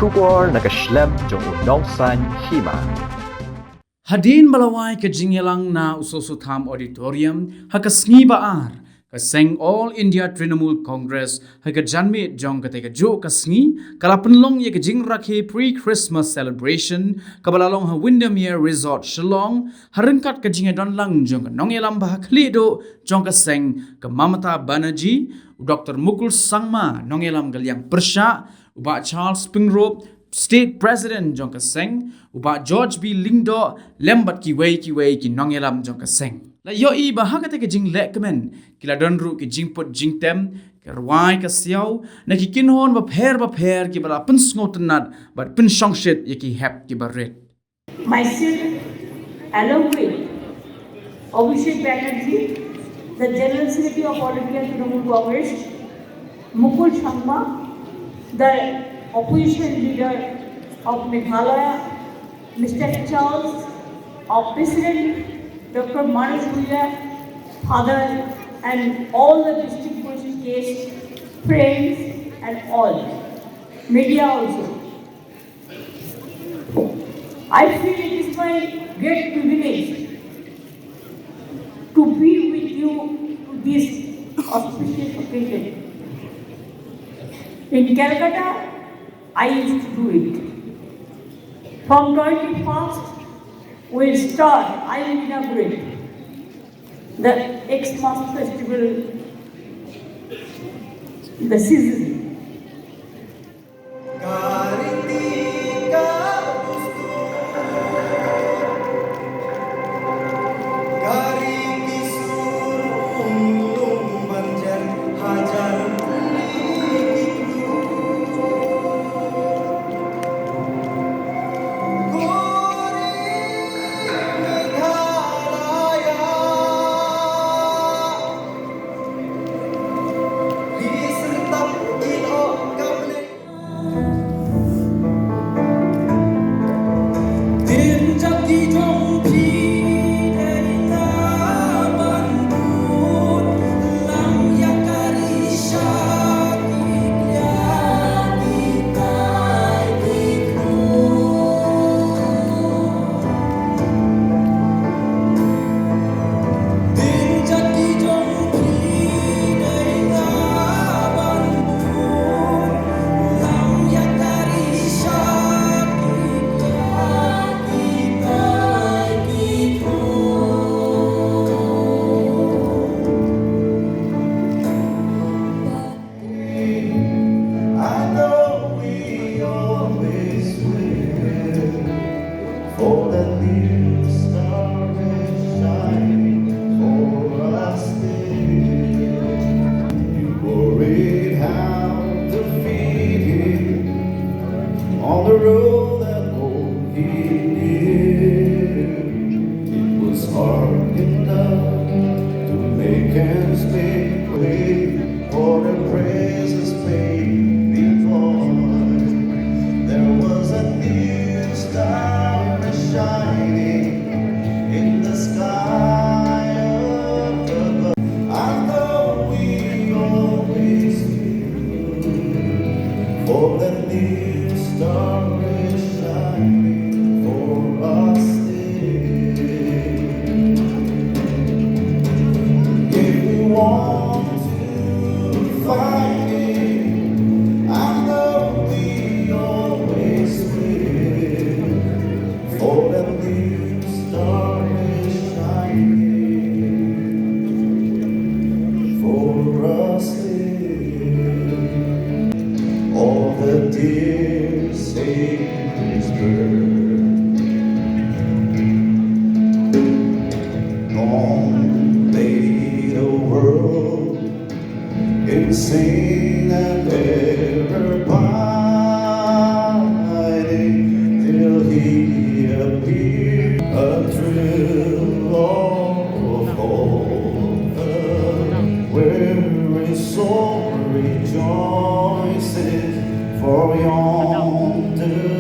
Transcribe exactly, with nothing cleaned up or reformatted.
Khubor na ka shlem jong u Nongsaiñ Hima. Hadien ba la wai ka jingïalang na u Soso Tham Auditorium ha ka sngi ba ar, ka seng All India Trinamool Congress ha ka janmiet jong kata ka juh ka sngi ka la pynlong ïa ka jingrakhe pre-Christmas celebration kaba la long ha Windermere Resort Shillong, ha ryngkat ka jingïadon lang jong ka nongïalam ba ha khlieh duh jong ka seng, ka Mamata Banerjee, u Doktor Mukul Sangma, nongïalam ka liang pyrshah, u Bah Charles Pyngrope, State President jong ka seng, u Bah George B Lyngdoh, lem bad kiwei kiwei ki nongïalam jong ka seng. La ïohi ba ha kata ka jinglehkmen ki la don ruh ki jingput jingtem, ka rwai ka siaw, na ki kynhun bapher bapher kiba la pynsngewtynnat bad pynshongshit ïa ki hep kiba rit. Myself, along with Abhishek Banerjee, the General Secretary of All India Trinamool Congress, Mukul Sangma, the opposition leader of Meghalaya, Mister Charles, our President, Doctor Manush Bhuya, Father, and all the distinguished guests, friends, and all, media also. I feel it is my great privilege to be with you to this auspicious occasion. In Calcutta, I used to do it. From twenty-first, we'll start, I will inaugurate the Xmas festival, the season. I know we always win, for the new star is shining for us still. You worried how to feed him on the road that only he knew. It was hard enough to make ends meet, wait for the praises paid before. There was a new star shining in the sky above. I know we always knew, for the new star is shining for us still. If we want to find it, I know we always will, for the new star is shining for us still. All the dear saints burn. Gone lay the world in sin and error biding till he appeared. A thrill of hope, the weary soul rejoices, for yonder